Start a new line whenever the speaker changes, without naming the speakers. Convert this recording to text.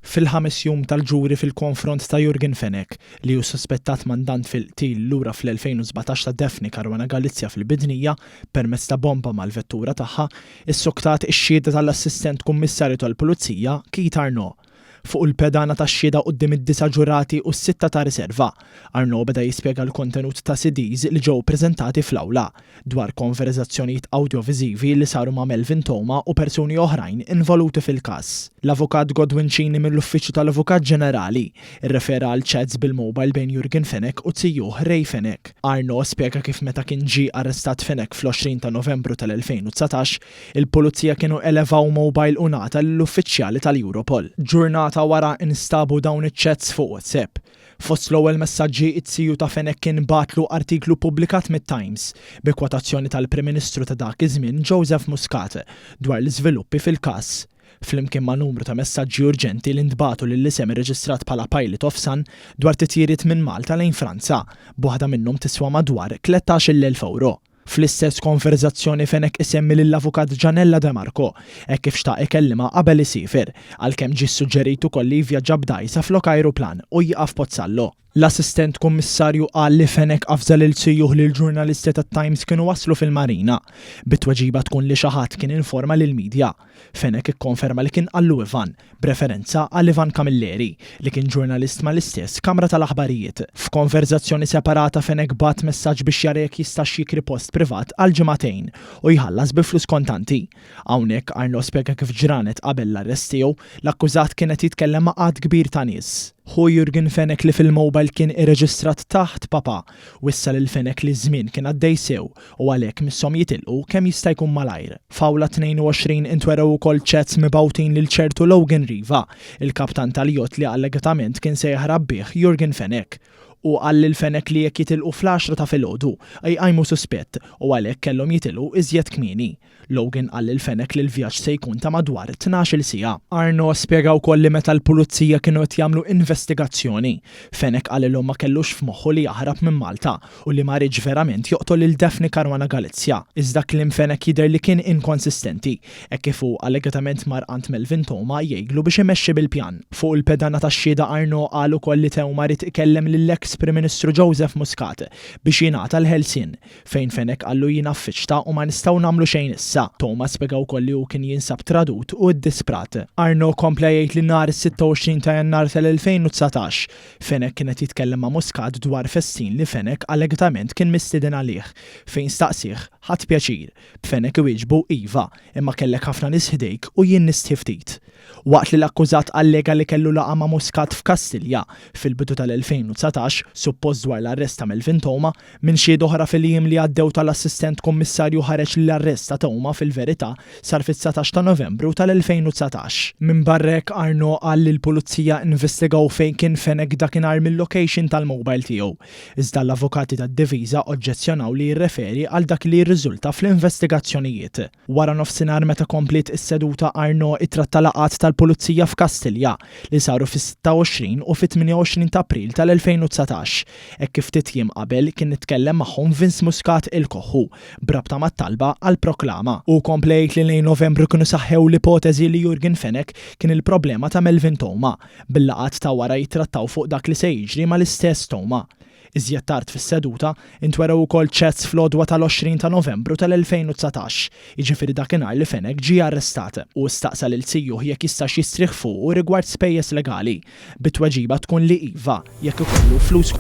Fil-ħames jum tal-ġuri fil-konfront ta' Yorgen Fenech, li hu suspettat mandant fil-qtil lura fl-2017 ta' Daphne Caruana Galizia fil-Bidnija permezz ta' bomba mal-vettura tagħha, issoktat ix-xhieda tal-Assistent Kummissarju tal-Pulizija Keith Arnaud. Fuq il-pedana tax-xhieda quddiem id-disa' ġurati u s-sitta ta' riserva, Arnaud beda jispjega l-kontenut ta' CDs li ġew preżentati fl-awla. dwar konverżazzjonijiet awdjoviżivi li saru ma' Melvin Theuma u persuni oħrajn involuti fil-każ. L-Avukat Godwin Cini mill-Uffiċċju tal-Avukat Ġenerali rrefera għal chats bil-mobile bejn Yorgen Fenech u zijuh Ray Fenech. Arnaud spjega kif meta kien ġie arrestat Fenech fl-20 ta' Novembru tal-2019, il-Pulizija kienu elevaw mobile u ngħata lill-uffiċjali tal-Europol. Ġurnata wara instabu dawn iċ-chats fuq WhatsApp. Fost l-ewwel messaġġi, it-CU ta' Fenech kien bagħatlu artiklu ppubblikat mit-Times, bi kwotazzjoni tal-Prim Ministru ta' dak iż-żmien Joseph Muscat, dwar l-iżviluppi fil-każ. Flimkien ma' numru ta' messaġġi urġenti li ntbagħtu lill-isem irreġistrat bħala Pilot of Sun dwar titjiriet minn Malta lejn Franza, b'waħda minnhom tiswa madwar 13,000 ewro. Fl-istess konverżazzjoni Fenech isemmi lill-Avukat Gianella De Marco, hekk kif xtaq ikellimha qabel isiefer, għalkemm ġie ssuġġerit ukoll li jivvjaġġa b'dgħajsa flok ajruplan u jieqaf Pozzallo. L-Assistent Kummissarju qal li Fenech avża lil zijuh li l-ġurnalisti tat-Times kienu waslu fil-Marina, bit-tweġiba tkun li xi ħadd kien informa lill-media. Fenech ikkonferma li kien qallu Ivan, b'referenza għal Ivan Camilleri, li kien ġurnalist mal-istess kamra tal-aħbarijiet. F'konverżazzjoni separata Fenech bagħat messaġġ biex jara jekk jistax jikri post privat għal ġimagħtejn u jħallas bi flus kontanti. Hawnhekk Arnaud spjega kif ġranet qabel l-arrest tiegħu, l-akkużat kien qed jitkellem ma' għadd kbir ta' nies. Ħu Jurgen Fenech li fil-mobile kien irreġistrat taħt Papa, wissa lil Fenech li ż-żmien kien għaddej sew u għalhekk misshom jitilqu kemm jista' jkun malajr. F'Awla 22 intwerew ukoll chats mibgħutin lil ċertu Logan Riva, il-kaptan tal-jott li allegatament kien se jaħrab bih Yorgen Fenech. Hu qal lil Fenech li jekk jitilqu fl-għaxra ta' filgħodu, jqajmu suspett u għalhekk kellhom jitilqu iżjed kmieni. Logan qal lil Fenech li l-vjaġġ se jkun ta' madwar 12-il siegħa. Arnaud spjega wkoll li meta l-pulizija kienu qed jagħmlu investigazzjoni, Fenech qalilhom ma kellux f'moħħu li jaħrab minn Malta u li ma riedx verament joqtol lil Daphne Caruana Galizia. Iżda kliem Fenech jidher li kien inkonsistenti, hekk kif hu allegatament mar għand Melvin Theuma jgħidlu biex imexxi bil-pjan. Fuq il-pedana tax-xhieda Arnaud qal ukoll li Theuma ried ikellem lill-eks Prim Ministru Joseph Muscat biex jingħata l-ħelsien. Fejn Fenech qallu jiena ffiċta u ma nistgħu nagħmlu xejn issa. Thomas spjega wkoll li hu kien jinsab tradut u ddisprat. Arnaud kompla jgħid li nhar is-26 ta' Jannar tal-2019, Fenech kien qed jitkellem ma' Muscat dwar festin li Fenech allegatament kien mistieden għalih, fejn staqsieh, Ħadt pjaċir? B'Fenech iwieġbu, Iva, imma kellek ħafna nies ħdejk u jien nistħi ftit. Waqt li l-akkużat allega li kellu laqgħa ma' Muscat f'Kastilja, fil-bidu tal-2019, suppost dwar l-arrest ta' Melvin Theuma, Minn xhieda oħra fil-jiem li għaddew tal-Assistent Kummissarju ħareġ li l-arrest ta' Theuma fil-verità sar fit-19 ta' Novembru tal-2019. Minbarra hekk Arnaud qal li l-Pulizija investigaw fejn kien Fenech dakinhar mil-location tal-mobile tiegħu. Iżda l-avukati tad-difiża oġġezzjonaw li jirreferi għal dak li jirriżulta fl-investigazzjonijiet. Wara nofsinhar meta kompliet is-seduta Arnaud ittratta laqgħat tal-Pulizija f'Kastilja li saru fis-26 u fit-28 ta' April tal-2019, hekk kif ftit jiem qabel kien itkellem magħhom Vince Muscat il-Koħħu b'rabta mat-talba għall-proklama. Hu kompla jgħid li lejn Novembru kienu saħħew l-ipoteżi li Yorgen Fenech kien il-problema ta' Melvin Theuma, bil-laqgħat ta' wara jittrattaw fuq dak li se jiġri mal-istess Theuma. Iżjed tard fis-seduta, intwerew ukoll chats fl-għodwa tal-20 ta' Novembru tal-2019, jiġifieri dakinhar li Fenech ġie arrestat. Hu staqsa lil zijuh jekk jistax jistrieħ fuqu rigward spejjeż legali, bit-tweġiba tkun li iva, jekk ikollu flus.